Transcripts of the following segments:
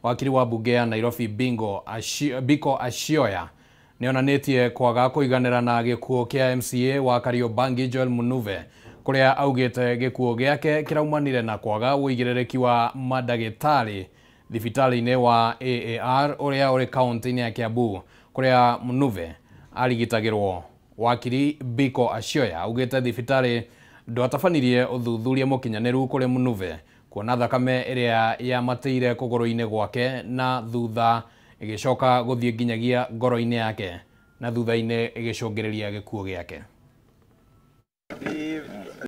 Wakiri wa mbunge ya Nairobi Bingo Biko Ashioya nĩonanĩtie kwaga kũiganĩra na gĩkuũ kĩa MCA wa Kariobangi Joel Munuve, kũrĩa augĩte gĩkuũ gĩake kĩraumanire na kwaga ũigĩrĩrĩki wa mandagĩtarĩ thibitarĩ-inĩ wa AAR ũrĩa ũrĩ kaunti-inĩ ya Kiambu kũrĩa Munuve arigitagĩrwo. Wakiri Biko Ashioya augĩte thibitarĩ ndwatabanirie ũthuthuria mũkinyanĩru kũrĩ Munuve kuona thakame ĩrĩa yamatĩire kũgũrũ-inĩ gwake na thutha ĩgĩcoka gũthiĩ nginyagia ngoro-inĩ yake na thutha-inĩ ĩgĩcũngĩrĩria gĩkuũ gĩake.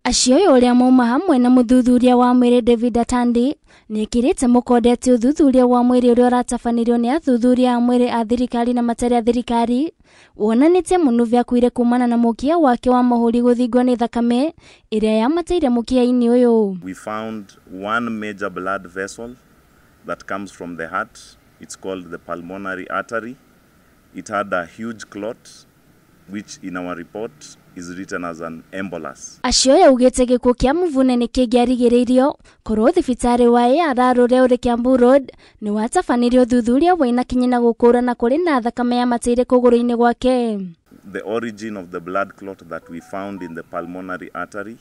Ashioya ũrĩa mauma hamwe na mũthuthuria wa mwĩrĩ David Atandi nĩekĩrĩte mũkonde atĩ ũthuthuria wa mwĩrĩ ũrĩa ũratabanirio nĩ athuthuria a mwĩrĩ a thirikari na matarĩ a thirikari wonanĩtie Munuve akuire kumana na mũkia wake wa mahũri gũthingwo nĩ thakame ĩrĩa yamatĩire mũkia-inĩ ũyũ. We found one major blood vessel that comes from the heart. It's called the pulmonary artery. It had a huge clot, which in our report is written as an embolus. Ashioya augĩte gĩkuũ kĩa Muvune nĩ kĩngĩarigĩrĩirio korwo thibitarĩ wa ARR ũrĩa ũrĩ Kiambu Road nĩ watabanirie ũthuthuria wĩna kinyi na gũkũrana kũrĩ na thakame yamatĩire kũgũrũ-inĩ gwake. The origin of the blood clot that we found in the pulmonary artery,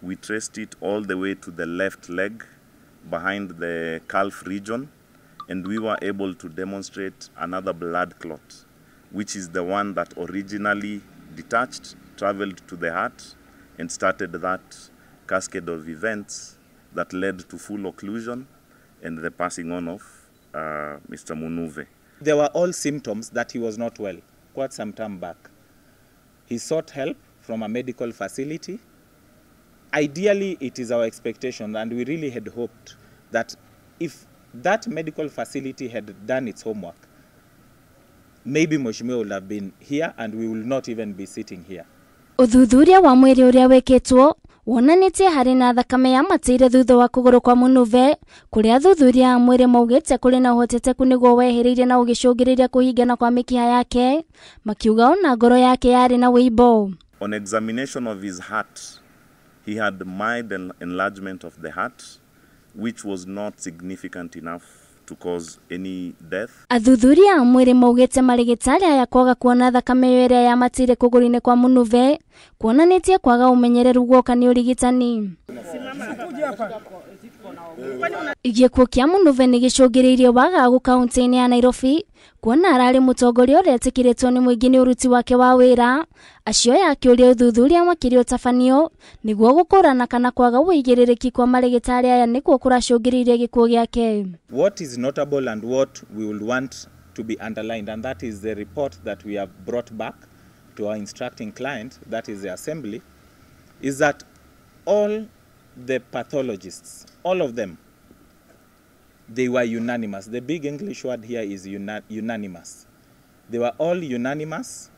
we traced it all the way to the left leg behind the calf region, and we were able to demonstrate another blood clot, which is the one that originally detached, traveled to the heart, and started that cascade of events that led to full occlusion and the passing on of Mr. Munuve. There were all symptoms that he was not well quite some time back. He sought help from a medical facility. Ideally, it is our expectation, and we really had hoped that if that medical facility had done its homework, maybe Mheshimiwa would have been here and we will not even be sitting here. Ũthuthuria wa mwĩrĩ ũrĩa wĩkĩtwo wonanĩtie harĩ na thakame yamatĩire thutha wa kũgũrũ kwa Munuve, kũrĩa athuthuria a mwĩrĩ maugĩte kũrĩ na ũhotekeku nĩguo wehereire na ũgĩcũngĩrĩria kũhingana kwa mĩkiha yake, makiuga ona ngoro yake yarĩ na wĩimbo. On examination of his heart, he had mild enlargement of the heart, which was not significant enough to cause any death. Athuthuria a mwĩrĩ maugĩte marĩgĩtarĩ aya kwaga kuona thakame ĩyo ĩrĩa yamatĩire kũgũrũ-inĩ kwa Munuve kuonanĩtie kwaga ũmenyereru guoka nĩ ũrigitani. Gĩkuũ kĩa Munuve nĩ gĩcũngĩrĩirie wagagu kaunti-inĩ ya Nairobi kuona ararĩ mũtongoria ũrĩa etĩkĩrĩtwo nĩ mũingĩ nĩ ũruti wake wa wĩra. Ashioya akĩũria ũthuthuria makĩria ũtabanio nĩguo gũkũrana kana kwaga ũigĩrĩrĩki kwa marĩgĩtarĩ aya nĩkuo kũracũngĩrĩirie gĩkuũ gĩake. What is notable and what we will want to be underlined, and that is the report that we have brought back to our instructing client, that is the assembly, is that all the pathologists, all of them, they were unanimous. The big English word here is unanimous. They were all unanimous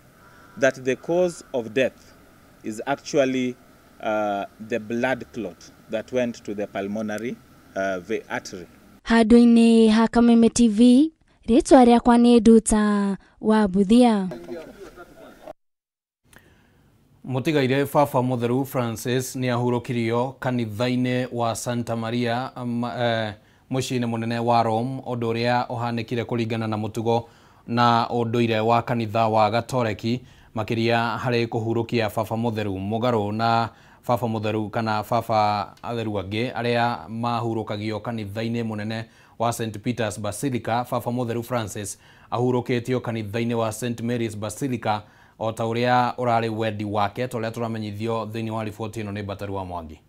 that the cause of death is actually the blood clot that went to the pulmonary artery. Handũ-inĩ ha Kameme TV, rĩtwa rĩakwa nĩ Nduta wa Buthia. Mũtigaire Baba Mũtheru Francis nĩ ahurũkirio kanitha-inĩ wa Santa Maria mũciĩ-inĩ mũnene wa Rome, ũndũ ũrĩa ũhanĩkire kũringana na mũtugo na ũndũire wa kanitha wa Gatoreki, makĩria harĩ kũhurũkia Baba Mũtheru mũgarũ na Baba Mũtheru kana Baba Atheru angĩ arĩa mahurũkagio kanitha-inĩ mũnene wa St Peter's Basilica. Baba Mũtheru Francis ahurũkĩtio kanitha-inĩ wa St Mary's Basilica o ta ũrĩa ũrarĩ wendi wake, ta ũrĩa tũramenyithio thĩinĩ wa riboti ĩno nĩ Bataru wa Mwangi.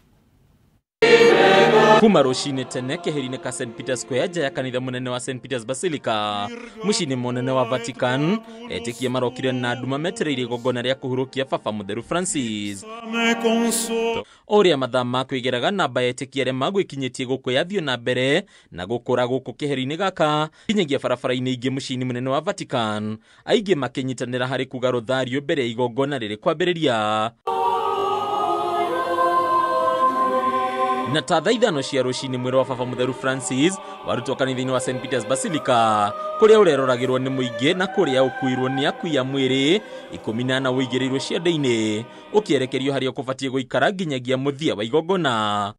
Kuma rũcinĩ tene keheri-inĩ ka St Peter's Square nja ya kanitha mũnene wa St Peter's Basilica mũciĩ-inĩ mũnene wa Vatican, etĩkia marokire na nduma metereire igongona rĩa kũhurũkia Baba Mũtheru Francis. Ũrĩa mathaa ma kwĩgeraga namba ya etĩkia arĩa magwĩkinyĩtie gũkũ yathiĩ na mbere na gũkũra gũkũ keheri-inĩ gaka nginyagia barabara-inĩ ingĩ mũciĩ-inĩ mũnene wa Vatican, aingĩ makĩnyitanĩra harĩ kuga rũthario mbere ya igongona rĩrĩ kwambĩrĩria. Na ta thaa ithano cia rũcinĩ mwĩrĩ wa Baba Mũtheru Francis warutwo kanitha-inĩ wa St Peter's Basilica kũrĩa ũreroragĩrwo nĩ mũingĩ na kũrĩa ũkuirwo nĩ akui a mwĩrĩ 14 ũigĩrĩirwo ciande-inĩ ũkĩerekerio harĩa ũkũbatiĩ gũikara nginyagia mũthia wa igongona.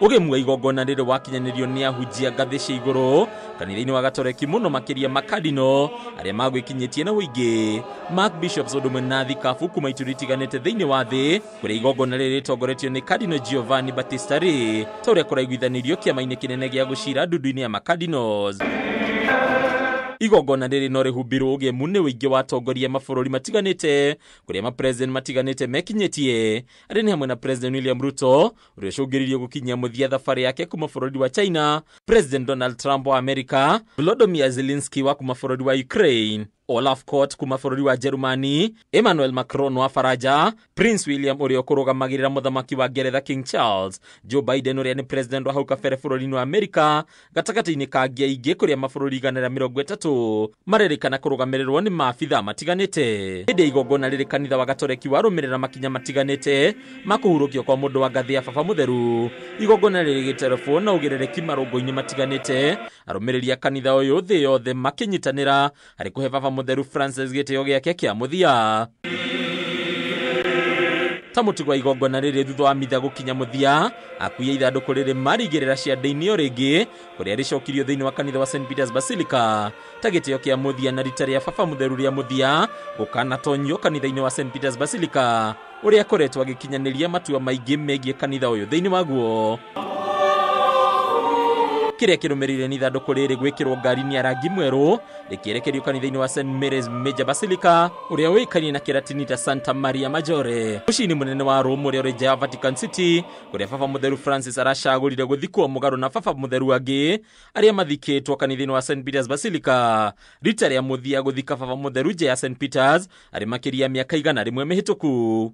Ũgemu wa igongona rĩrĩ wakinyanĩrio nĩ ahunjia ngathĩ cia igũrũ kanitha-inĩ wa Gatoreki mũno makĩria makadino arĩa magwĩkinyĩtie na ũingĩ. Mark Bishops ũndũ ũmwe na thikabu kuma ituri itiganĩte thĩinĩ wa thĩ kũrĩa igongona rĩrĩ rĩtongoretio nĩ Cardinal Giovanni Battista Re ta ũrĩa kũraiguithanĩrio kĩama-inĩ kĩnene gĩa gũcira ndundu-inĩ ya makadinos. Igongona rĩrĩ no rĩhumbĩrwo ũgemu nĩ ũingĩ wa atongoria mabũrũri matiganĩte kũrĩa mapresident matiganĩte mekinyĩtie arĩa nĩ hamwe na President William Ruto ũrĩa ũcũngĩrĩirio gũkinyia mũthia thabarĩ yake kuma bũrũri wa China, President Donald Trump wa America, Volodymyr Zelensky wa kuma bũrũri wa Ukraine, Olaf Scholz kuma bũrũri wa Jerumani, Emmanuel Macron wa Faranja, Prince William ũrĩa ũkũrũgamagĩrĩra mũthamaki wa Ngeretha King Charles, Joe Biden ũrĩa nĩ president wa hau kabere bũrũri-inĩ wa Amerika, gatagatĩ-inĩ ka angĩ aingĩ kũrĩa mabũrũri 130 marerĩkana kũrũgamĩrĩrwo nĩ maabitha matiganĩte. Hĩndĩ ya igongona rĩrĩ kanitha wa Gatoreki warũmĩrĩra makinya matiganĩte ma kũhurũkio kwa mũndũ wa ngathĩ ya Baba Mũtheru. Igongona rĩrĩ gĩterefo na ũgerereki marũngo-inĩ matiganĩte, arũmĩrĩri a kanitha ũyũ thĩ yothe makĩnyitanĩra harĩ kũhe Baba Mũtheru Francis gĩtĩo gĩake kĩa mũthia. Ta mũtugo wa igongona rĩrĩ thutha wa mitha gũkinya mũthia, akuia ithandũkũ rĩrĩ marigĩrĩra ciande-inĩ o rĩngĩ kũrĩa rĩcokirio thĩinĩ wa kanitha wa St Peters Basilica ta gĩtĩo kĩa mũthia na rita rĩa Baba Mũtheru rĩa mũthia gũkanatonyio kanitha-inĩ wa St Peters Basilica ũrĩa akoretwo agĩkinyanĩria matua maingĩ megiĩ kanitha ũyũ thĩinĩ waguo. Kĩrĩa kĩrũmĩrĩire nĩ ithandũkũ rĩrĩ gwĩkĩrwo ngari-inĩ ya rangi mwerũ rĩkĩerekerio kanitha-inĩ wa St Mary's Major Basilica ũrĩa ũĩkaine na kĩratini ta Santa Maria Maggiore, mũciĩ-inĩ mũnene wa Rome ũrĩa ũrĩ nja ya Vatican City kũrĩa Baba Mũtheru Francis aracagũrire gũthikwo mũgarũ na Baba Mũtheru angĩ arĩa mathikĩtwo kanitha-inĩ wa St Peters Basilica. Rita rĩa mũthia gũthika Baba Mũtheru nja ya St Peters arĩ makĩria mĩaka 100 mĩhĩtũku.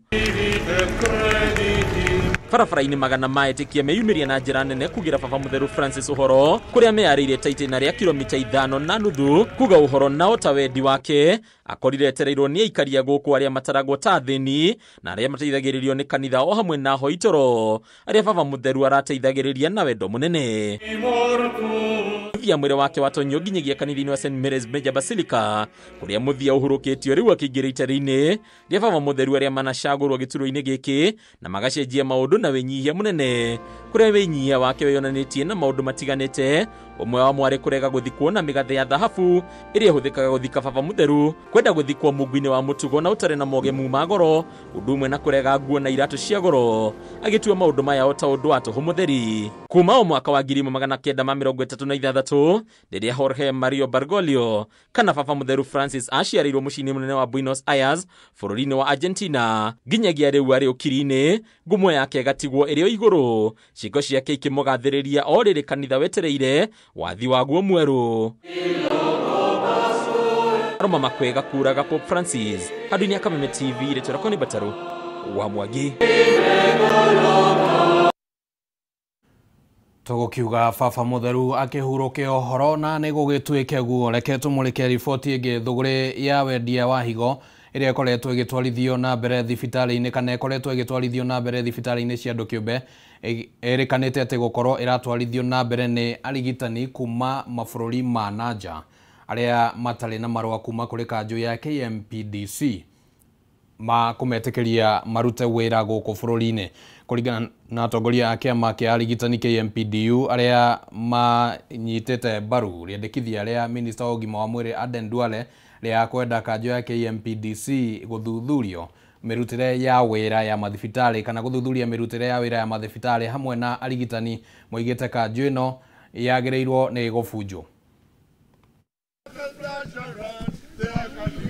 Barabara-inĩ magana ma etĩkia meyumĩria na njĩra nene kugira Baba Mũtheru Francis ũhoro kũrĩa meyarĩire ta itĩna rĩa kilomita 5.5 kuga ũhoro nao ta wendi wake akorire etereirwo nĩ aikaria gũkũ arĩa mataragwo ta athĩni na arĩa mateithagĩrĩrio nĩ kanitha o hamwe na ahoi toro arĩa Baba Mũtheru arateithagĩrĩria na wendo mũnene. Mũthia mwĩrĩ wake watonyio nginyagia kanitha-inĩ wa St Mary's Major Basilica kũrĩa mũthia ũhurũkĩtio rĩu akĩingĩra itari-inĩ rĩa Baba Mũtheru arĩa manacagũrwo gĩturwa-inĩ gĩkĩ na magacenjia maũndũ na wĩnyihia mũnene kũrĩa wĩnyihia wake wĩyonanĩtie na maũndũ matiganĩte, ũmwe wamo arĩ kũrega gũthikwo na mĩgathe ya thahabu ĩrĩa ĩhũthĩkaga gũthika Baba Mũtheru, kwenda gũthikwo mungu-inĩ wa mũtugo na ũtarĩ na mogemu ma goro, ũndũ ũmwe na kũrega nguo na iratũ cia goro, agĩtua maũndũ maya o ta ũndũ wa tũhũ mũtheri. Kuma o mwaka wa 1936 rĩrĩa Jorge Mario Bergoglio kana Baba Mũtheru Francis aciarĩirwo mũciĩ-inĩ mũnene wa Buenos Aires bũrũri-inĩ wa Argentina nginyagia rĩu arĩ ũkiri-inĩ, ngumo yake ĩgatigwo ĩrĩ o igũrũ, ciĩko ciake ikĩmũgathĩrĩria o rĩrĩ kanitha wetereire wathi waguo mwerũ. Aroma makwega kuraga Pope Francis handũ-inĩ ya Kameme TV rĩtwa rĩakwa nĩ Batarũ wa Mwangi. Tũgũkiuga Baba Mũtheru akĩhurũke ũhoro na nĩ gũgĩtuĩke guo. Reke tũmũrĩke riboti ĩngĩ. Thũgũrĩ ya wendia wa higo ĩrĩa ĩkoretwo ĩgĩtwarithio na mbere thibitarĩ-inĩ kana ĩkoretwo ĩgĩtwarithio na mbere thibitarĩ-inĩ cia andũ kĩũmbe ĩrĩkanĩte atĩ gũkorwo ĩratwarithio na mbere nĩ arigitani kuma mabũrũri ma na nja arĩa matarĩ na marũa kuma kũrĩ kanjũ ya KMPDC ma kũmetĩkĩria marute wĩra gũkũ bũrũri-inĩ. Kũringana na atongoria a kĩama kĩa arigitani KMPDU arĩa manyitĩte mbaru rĩendekithia rĩa minista wa ũgima wa mwĩrĩ Aden Duale rĩa kwenda kanjũ ya KMPDC gũthuthurio mĩrutĩre ya wĩra ya mathibitarĩ kana gũthuthuria mĩrutĩre ya wĩra ya mathibitarĩ hamwe na arigitani moigĩte kanjũ ĩno yagĩrĩirwo nĩ gũbunjwo.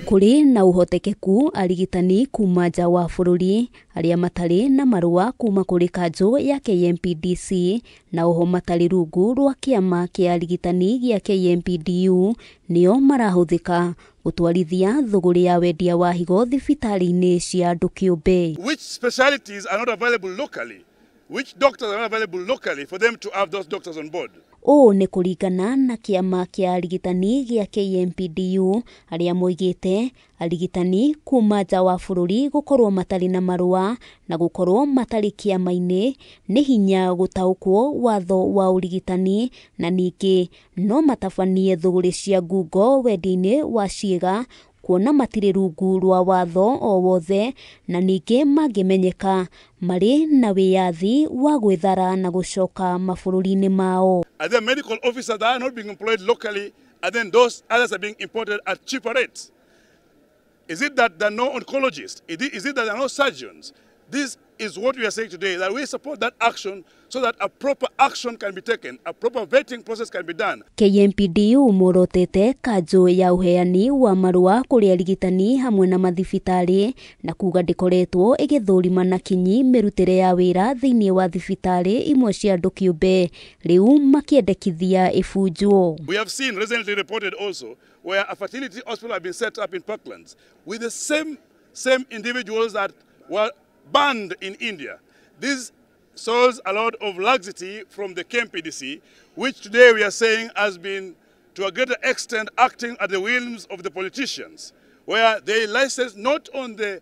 Kũrĩ na ũhotekeku arigitani kuma nja wa bũrũri arĩa matarĩ na marũa kuma kũrĩ kanjũ ya KMPDC na oho matarĩ rungu rwa kĩama kĩa arigitani gĩa KMPDU nĩo marahũthĩka gũtwarithia thũgũrĩ ya wendia wa higo thibitarĩ-inĩ cia andũ kĩũmbe. Which specialties are not available locally? Which doctors are not available locally for them to have those doctors on board? Ũũ nĩ kũringana na kĩama kĩa arigitani gĩa KMPDU arĩa moigĩte arigitani kuma nja wa bũrũri gũkorwo matarĩ na marũa na gũkorwo matarĩ kĩama-inĩ nĩ hinya gũtaũkwo watho wa ũrigitani na ningĩ no matabanie thũgũrĩ cia ngungo wendia-inĩ wa ciĩga kuona matirĩ rungu rwa watho o wothe na ningĩ mangĩmenyeka marĩ na wĩyathi wa gwĩthara na gũcoka mabũrũri-inĩ mao. Are there medical officers that are not being employed locally, and then those others are being imported at cheaper rates? Is it that there are no oncologists? Is it that there are no surgeons? This is what we are saying today, that we support that action so that a proper action can be taken, a proper vetting process can be done. KMPDU morotete kanjũ ya ũheani wa marũa kũrĩ arigitani hamwe na mathibitarĩ na kuga ndĩkoretwo ĩgĩthũrima na kinyi mĩrutĩre ya wĩra thĩinĩ wa thibitarĩ imwe cia andũ kĩũmbe rĩu makĩendekithia ĩbunjwo. We have seen recently reported also where a fertility hospital has been set up in Parklands with the same individuals that were banned in India. This shows a lot of laxity from the KMPDC, which today we are saying has been, to a greater extent, acting at the whims of the politicians, where they license not on the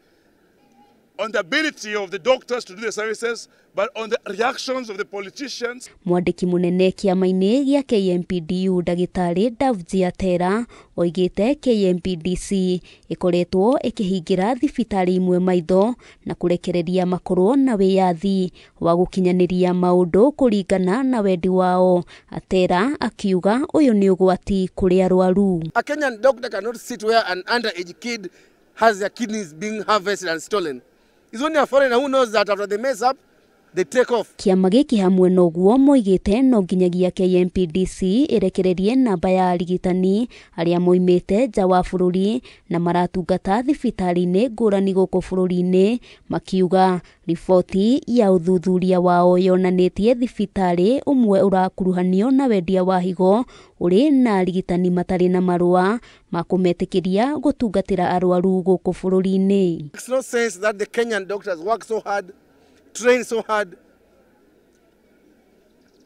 ability of the doctors to do the services, but on the reactions of the politicians. Mwandĩki mũnene kĩama-inĩ gĩa KMPDU ndagĩtarĩ Davji Atera oigĩte KMPDC ĩkoretwo ĩkĩhingĩra thibitarĩ imwe maitho na kũrekereria makorwo na wĩyathi wa gũkinyanĩria maũndũ kũringana na wendi wao. Atera akiuga ũyũ nĩ ũgwati kũrĩ arwaru. A Kenyan doctor cannot sit where an underage kid has their kidneys being harvested and stolen. It's only a foreigner who knows that after they mess up, they take off. Kĩama gĩkĩ hamwe noguo moigĩte no nginyagia KMPDC ĩrekererie namba ya arigitani arĩa moimĩte nja wa bũrũri na maratungata thibitarĩ-inĩ ngũrani gũkũ bũrũri-inĩ, makiuga riboti ya ũthuthuria wao yonanĩtie thibitarĩ ũmwe ũrakuruhanio na wendia wa higo ũrĩ na arigitani matarĩ na marũa ma kũmetĩkĩria gũtungatĩra arwaru gũkũ bũrũri-inĩ. It's no sense that the Kenyan doctors work so hard, train so hard,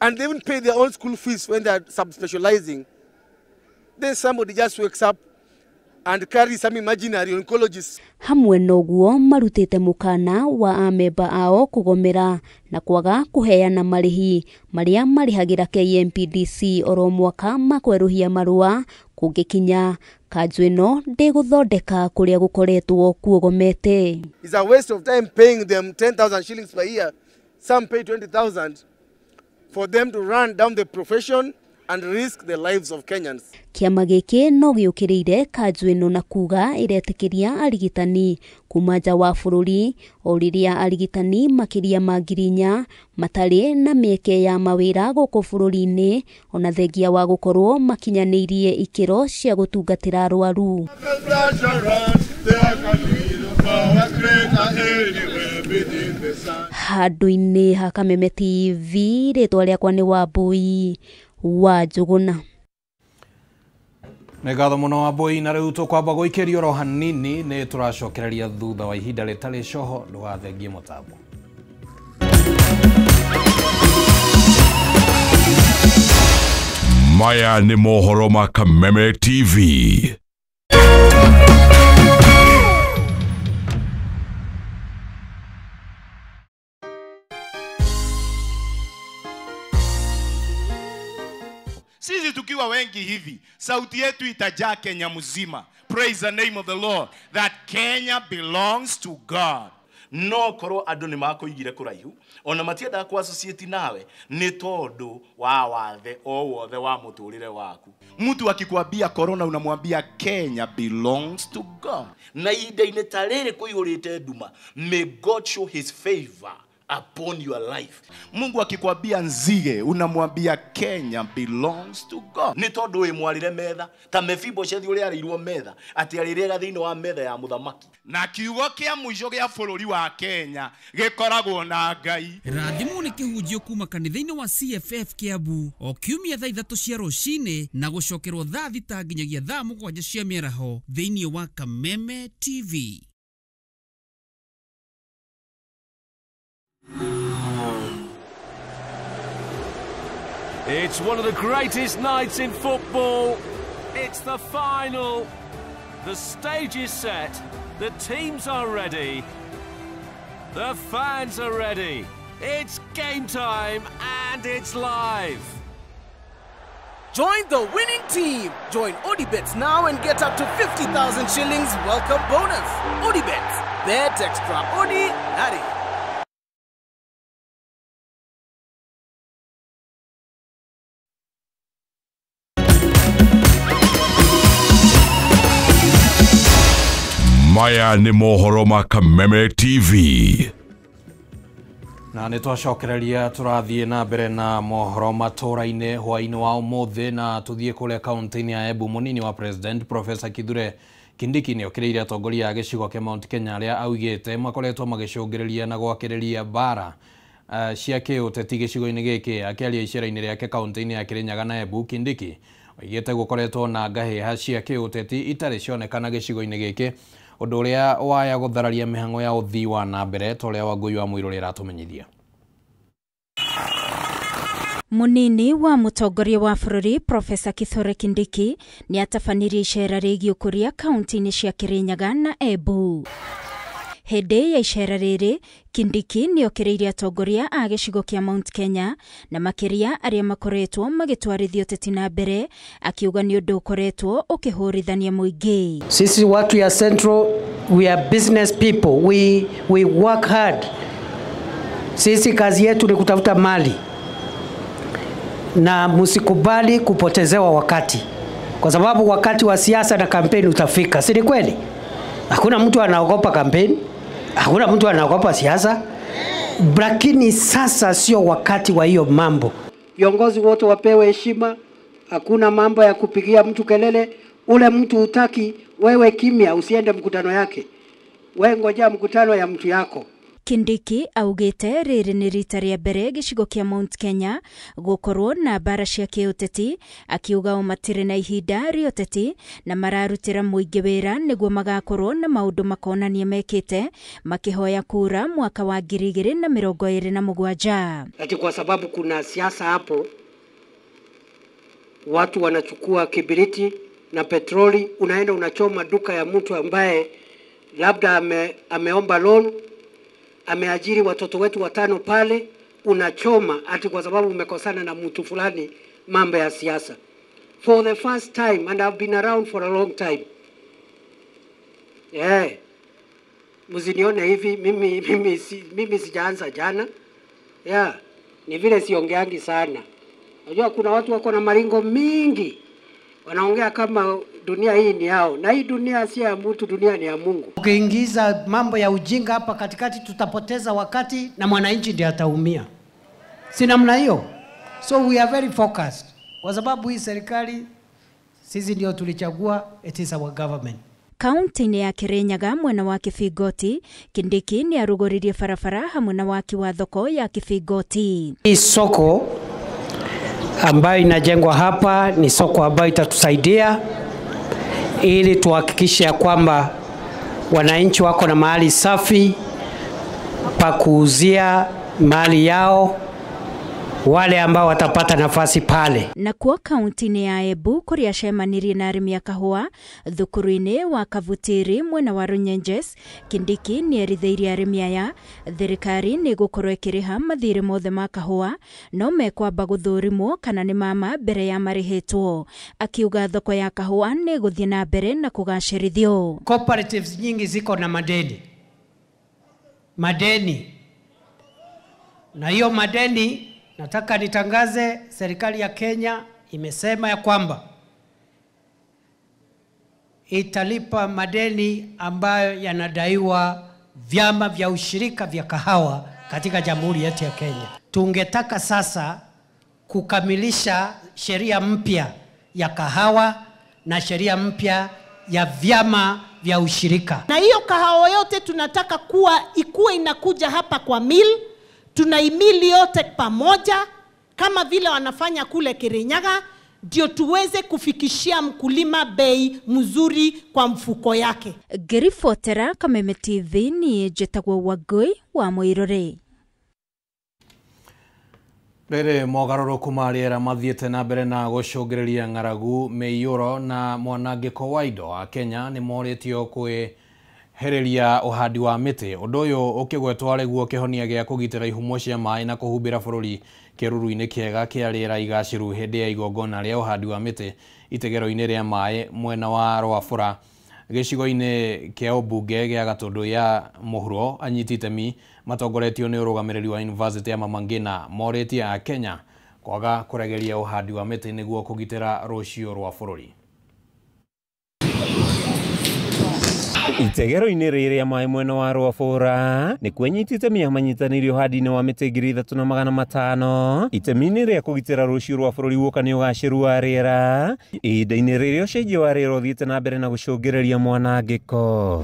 and they even pay their own school fees when they are subspecializing. Then somebody just wakes up and carries some imaginary oncologist. Hamwe noguo marutĩte mũkana wa amemba ao kũgomera na kwaga kũheana marĩhi marĩa marĩhagĩra KMPDC oro mwaka makwerũhia marũa kũngĩkinya kanjũ ĩno ndĩgũthondeka kũrĩa gũkoretwo kuogomete. It's a waste of time paying them 10,000 shillings per year, some pay 20,000 for them to run down the profession and risk the lives of Kenyans. Kĩama gĩkĩ no gĩũkĩrĩire kanjũ ĩno na kuga ĩretĩkĩria arigitani kuma nja wa bũrũri o rĩrĩa arigitani makĩria ma 4,000 matarĩ na mĩeke ya mawĩra gũkũ bũrũri-inĩ ona thengia wa gũkorwo makinyanĩirie ikĩro cia gũtungatĩra arwaru. Handũ-inĩ ha Kameme TV, rĩtwa rĩakwa nĩ Wambui wa Njũgũna. Nĩ ngatho mũno Wambui, na rĩu tũkwamba gũikĩrio oro hanini nĩ tũracokereria thutha wa ihinda rĩtarĩ coho, ndũgathengie mũtambo. Maya nĩ mohoro ma Kameme TV. Sisi tukiwa wengi hivi, sauti yetu itajaa Kenya mzima. Praise the name of the Lord, that Kenya belongs to God. No korwo andu ni makuigire kuraihu ona matiendaga ku associate nawe ni tondu wa wathe o wothe wa muturire waku. Mtu akikwambia corona unamwambia Kenya belongs to God. Na ihinda-inĩ ta rĩrĩ kũihũrĩte nduma, may God show his favor upon your life. Mungu akikwambia nzige unamwambia Kenya belongs to God. Ni tondu wi mwarire metha ta Mefiboshethi uria ariirwo metha ati arirega thiini wa metha ya muthamaki. Na kiugo kia muico gia bururi wa Kenya gikoragwo na Ngai. Rathimwo ni kihunjio kuma kanitha-inĩ wa CFF Kiambu o kiumia thaa 3 cia rũcinĩ na gũcokerwo thaa 6 nginyagia thaa 7 cia mĩaraho thĩinĩ wa Kameme TV. It's one of the greatest nights in football. It's the final. The stage is set. The teams are ready. The fans are ready. It's game time and it's live. Join the winning team. Join Odibets now and get up to 50,000 shillings welcome bonus. Odibets, bet extraordinary. Maya nĩ mohoro ma Kameme TV. Na nĩ twacokereria tũrathiĩ na mbere na mohoro matũra-inĩ hwaĩ-inĩ wa ũmũthĩ na tũthiĩ kũrĩa kaunti-inĩ ya Embu. Mũnini wa President Professor Kithure Kindiki nĩ okĩrĩire atongoria a gĩcigo kĩa Mount Kenya arĩa augĩte makoretwo magĩcũngĩrĩria na gwakĩrĩria mbara cia kĩũteti gĩcigo-inĩ gĩkĩ. Akĩaria icera-inĩ rĩake kaunti-inĩ ya Kirinyaga na Embu, Kindiki oigĩte gũkoretwo na ngahĩha cia kĩũteti itarĩ cionekana gĩcigo-inĩ gĩkĩ, ũndũ ũrĩa waya gũthararia mĩhang'o ya ũthii wa na mbere ta ũrĩa Wangũi wa Mũirũrĩ aratũmenyithia. Munini wa mũtongoria wa bũrũri Professor Kithure Kindiki nĩ atabanirie icera rĩgiĩ ũkũria kaunti-inĩ cia Kirinyaga na Embu. Hĩndĩ ya icera rĩrĩ, Kindiki nĩ okĩrĩirie atongoria a gĩcigo kĩa Mount Kenya na makĩria arĩa makoretwo magĩtwarithia ũteti na mbere, akiuga nĩ ũndũ ũkoretwo ũkĩhũrithania mũingĩ. Sisi watu ya Central, we are business people. We work hard. Sisi kazi yetu ni kutafuta mali. Na msikubali kupotezewa wakati, kwa sababu wakati wa siasa na kampeni utafika. Si ni kweli? Hakuna mtu anaogopa kampeni, hakuna mtu anaogopa siasa, lakini sasa sio wakati wa hiyo mambo. Viongozi wote wapewe heshima, hakuna mambo ya kupigia mtu kelele. Ule mtu hutaki, wewe kimya, usiende mkutano yake. Wewe ngoja mkutano ya mtu yako. Kindiki augite rĩrĩ nĩ rita rĩa mbere gĩcigo kĩa Mount Kenya gũkorwo na mbara cia kĩũteti, akiuga o matirĩ na ihinda rĩa ũteti na mararutĩra mũingĩ wĩra nĩguo magakorwo na maũndũ makonania mekĩte makĩhoya kura mwaka wa 2027. Ati kwa sababu kuna siasa hapo, watu wanachukua kibiriti na petroli, unaenda unachoma duka ya mtu ambaye labda ameomba loan, ameajiri watoto wetu 5 pale, unachoma ati kwa sababu umekosana na mtu fulani mambo ya siasa. For the first time, and I've been around for a long time. Yeah. Msinione hivi, mimi sijaanza jana. Yeah. Ni vile siongeangi sana. Unajua kuna watu wako na maringo mingi. Wanaongea kama dunia hii ni yao. Na hii dunia si ya mtu, dunia ni ya Mungu. Ukiingiza mambo ya ujinga hapa katikati tutapoteza wakati na mwananchi ndiye ataumia. Si namna hiyo? So we are very focused. Kwa sababu hii serikali sisi ndio tulichagua, it is our government. Kaunti-inĩ ya Kirinyaga mwena wa Kibingoti, Kindiki nĩ arugũririe barabara hamwe na waki wa thoko ya Kibingoti. Hii soko ambayo inajengwa hapa ni soko ambayo itatusaidia ili tuhakikishe ya kwamba wananchi wako na mahali safi pa kuuzia mali yao, wale ambao watapata nafasi pale. Na kuo kaunti-inĩ ya Embu kũrĩa acemanirie na arĩmi a kahũa thukuru-inĩ wa Kavutiri mwena wa Runyenjes, Kindiki nĩ erithĩirie arĩmi aya thirikari nĩ ĩgũkorwo ĩkĩrĩha mathirĩ mothe ma kahũa no mekwamba gũthũrimwo kana nĩ mama mbere ya marĩhĩtwo. Akiuga thoko ya kahũa nĩ ĩgũthiĩ na mbere na kũgacĩrithio. Cooperatives nyingi ziko na madeni. Madeni. Na hiyo madeni nataka nitangaze, serikali ya Kenya imesema ya kwamba italipa madeni ambayo yanadaiwa vyama vya ushirika vya kahawa katika jamhuri yetu ya Kenya. Tungetaka sasa kukamilisha sheria mpya ya kahawa na sheria mpya ya vyama vya ushirika. Na hiyo kahawa yote tunataka kuwa ikuwe inakuja hapa kwa mill, tunaimili yote pamoja kama vile wanafanya kule Kirinyaga, ndio tuweze kufikishia mkulima bei mzuri kwa mfuko yake. Ngĩribotera Kameme TV ni njĩtagwo Wangũi wa Mũirũrĩ. Rĩrĩ mogarũrũku ma rĩera mathiĩte na mbere na gũcũngĩrĩria ng'aragu, mĩiyũro na mwanangĩko wa indo. Akenya nĩ morĩtio kwĩhereria ũhandi wa mĩtĩ, ũndũ ũyũ ũkĩgwetwo arĩ guo kĩhonia gĩa kũgitĩra ihumo cia maĩ na kũhumbĩra bũrũri kĩruru-inĩ kĩega kĩa rĩera igacĩru hĩndĩ ya igongona rĩa ũhandi wa mĩtĩ itegero-inĩ rĩa maĩ mwena wa Rwabura gĩcigo-inĩ kĩa ũmbunge gĩa Gatũndũ ya Mũhuro. Anyiti itemi matongoretio nĩ ũrũgamĩrĩri wa University ya Mama Ngina morĩtie a Kenya kwaga kũregeria ũhandi wa mĩtĩ nĩguo kũgitĩra rũciũ rwa bũrũri. Itegero-inĩ rĩrĩa maĩ mwena wa Rwabura nĩkuo anyiti itemi manyitanĩire ũhandi-inĩ wa mĩtĩ 3,500 itemi-inĩ rĩa kũgitĩra rũciũ rwa bũrũri guoka nĩ ũgacĩru wa rĩera ihinda-inĩ rĩrĩa ũcenjia wa rĩera ũthiĩte na mbere na gũcũngĩrĩria mwanangĩko.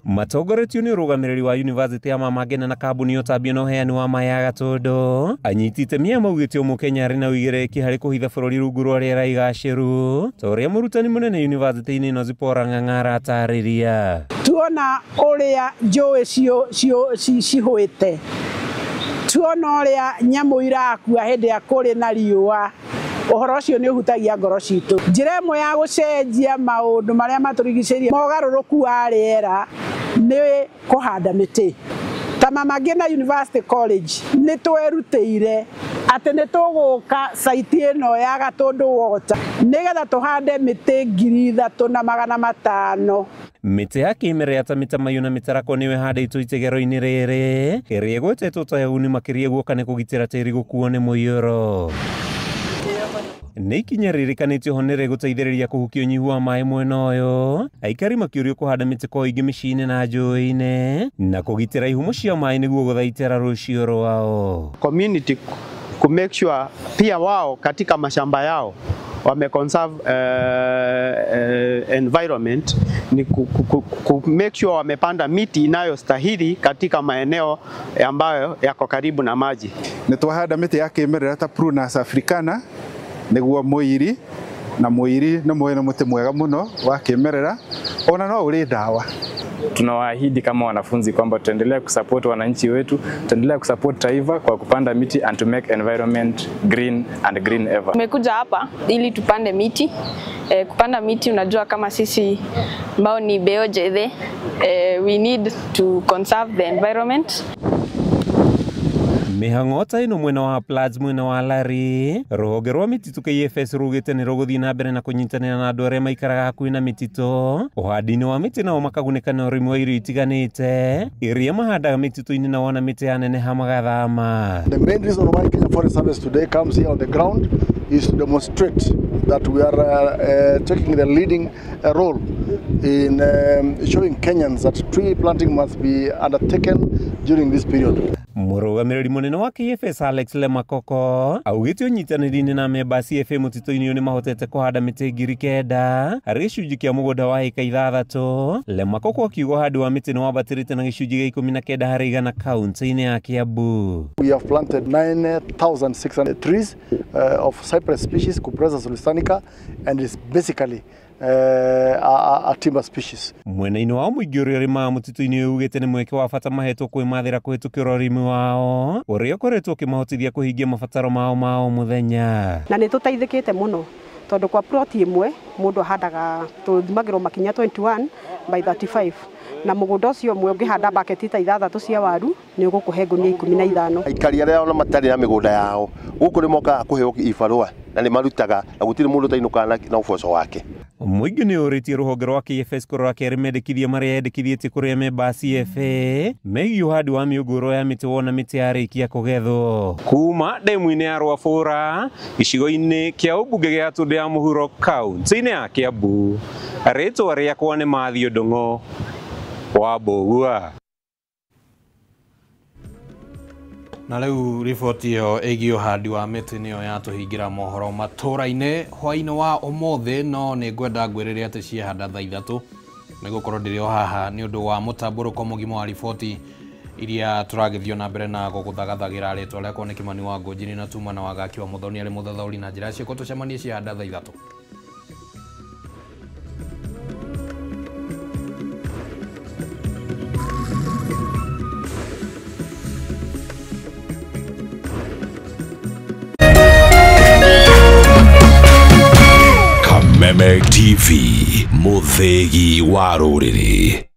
Matongoretio nĩ ũrũgamĩrĩri wa University ya Mama Ngina na kambuni ya ũtambia na ũheani wa maĩ ya Gatũndũ, anyiti itemi aya maugĩte o Mũkenya arĩ na ũigĩrĩrĩki harĩ kũhitha bũrũri rungu rwa rĩera igacĩru ta ũrĩa mũrutani mũnene yunivasĩtĩ-inĩ ĩno Zipporah Ng'ang'a aratarĩria. Tuona ũrĩa njũĩ cihũĩte, tuona ũrĩa nyamũ irakua hĩndĩ ĩrĩa kũrĩ na riũa, ũhoro ũcio nĩ ũhutagia ngoro citũ. Njĩra ĩmwe ya gũcenjia maũndũ marĩa matũrigicĩirie mogarũrũku wa rĩera nĩ kũhanda mĩtĩ. Ta Mama Ngina University College nĩ twerutĩire atĩ nĩ tũgũka saiti ĩno ya Gatũndũ Water nĩgetha tũhande mĩtĩ 3,500. Mĩtĩ ya kĩmerera ta mĩtamaiyũ na mĩtarakwa nĩyo ĩhandĩtwo itegero-inĩ rĩrĩ ĩrĩa ĩgwetetwo ta ya ũguni makĩria guoka nĩ kũgitĩra tĩri gũkuo nĩ mũiyũro. Nĩ ikinya rĩrĩkanĩtio ho nĩ rĩgũteithĩrĩria kũhukia ũnyihu wa maĩ mwena ũyũ, aikari makĩũrio kũhanda mĩtĩ kwa ũingĩ mĩciĩ-inĩ na njũĩ-inĩ na kũgitĩra ihumo cia maĩ nĩguo gũthaitĩra rũciũ rwao. Community ku make sure pia wao katika mashamba yao wame conserve environment ni ku make sure wamepanda miti inayostahili katika maeneo ambayo yako karibu na maji. Nĩ twahanda mĩtĩ ya kĩmerera ta Prunus africana nĩguo mũiri, na mũiri nĩ mwena mũtĩ mwega mũno wa kĩmerera ona no ũrĩ ndawa. Tunawaahidi kama wanafunzi kwamba tutaendelea kusupport wananchi wetu, tutaendelea kusupport taifa kwa kupanda miti and to make environment green and green ever. Tumekuja hapa ili tupande miti. Kupanda miti, unajua kama sisi ambao ni beojethe, we need to conserve the environment. Mĩhang'o ta ĩno mwena wa Plats mwena wa Lari, rũhonge rwa mĩtitũ KFS rugĩte nĩ rũgũthiĩ na mbere na kũnyitanĩra na andũ arĩa maikaraga hakuhĩ na mĩtitũ ũhandi-inĩ wa mĩtĩ, nao makagunĩka na ũrĩmi wa irio itiganĩte iria mahandaga mĩtitũ-inĩ na wona mĩtĩ yaneneha magathama. The main reason why Kenya Forest Service today comes here on the ground is to demonstrate that we are taking the leading role in showing Kenyans that tree planting must be undertaken during this period. Mũrũgamĩrĩri mũnene wa KFS Alex Lemakoko augĩte ũnyitanĩri-inĩ na memba CFA mũtitũ-inĩ ũyũ nĩmahotete kũhanda mĩtĩ 9,000 harĩ gĩcunjĩ kĩa mũgũnda wa ĩka 6. Lemakoko akiuga ũhandi wa mĩtĩ nĩwambatĩrĩte na gĩcunjĩ gĩa 19 harĩ igana kaunti-inĩ ya Kiambu. We have planted 9,600 trees of cypress species, Cupressus lustanica, and it's basically a timber species. Mwena-inĩ wao mũingĩ ũrĩa ũrĩmaga mũtitũ-inĩ ũyũ ugĩte nĩ mweke wa bata mahetwo kwĩmathĩra kũhĩtũkĩra ũrĩmi wao ũrĩa ũkoretwo ũkĩmahotithia kũhingia mabataro mao ma o mũthenya. Na nĩ tũteithĩkĩte mũno tondũ kwa plot ĩmwe mũndũ ahandaga tũthimagĩrwo makinya 21 by 35 na mũgũnda ũcio ũmwe ũngĩhanda baketi ta 6 cia waru nĩ ũgũkũhe ngũnia 15. Aikari arĩa ona matarĩ na mĩgũnda yao gũkũ nĩ mokaga kũheo ibarũa na nĩ marutaga na gũtirĩ mũndũ ũtainũkaga na ũboco wake. Mũingĩ nĩ ũrĩtie rũhonge rwa KFS kũrora kerĩ mendekithia marĩa yendekithĩtie kũrĩa memba CFA megiĩ ũhandi wa mĩũngũrwa ya mĩtĩ wona mĩtĩ yarĩkia kũgethwo. Kuma ndemu-inĩ ya Rwabura gĩcigo-inĩ kĩa ũmbunge gĩa Gatũndũ ya Mũhuro kaunti-inĩ ya Kiambu, rĩtwa rĩakwa nĩ Mathiũ Ndung'u wa Mbũgua. Na rĩu riboti ĩyo ĩgiĩ ũhandi wa mĩtĩ nĩyo yatũhingĩra mohoro matũra-inĩ hwaĩ-inĩ wa ũmũthĩ, no nĩ ngwenda ngwĩrĩre atĩ ciahanda thaa 3 nĩ gũkorwo ndĩrĩ o haha nĩ ũndũ wa mũtambũrũko mũgima wa riboti iria tũragĩthiĩ na mbere na gũgũthagathagĩra. Rĩtwa rĩakwa nĩ Kĩmani wa Ngũnjiri na tuma na Wagaki wa Mũthoni arĩ mũthathaũri na njĩra ciĩko. Tũcemanie ciahanda thaa 3. Kameme TV, mũthĩgi wa rũrĩrĩ.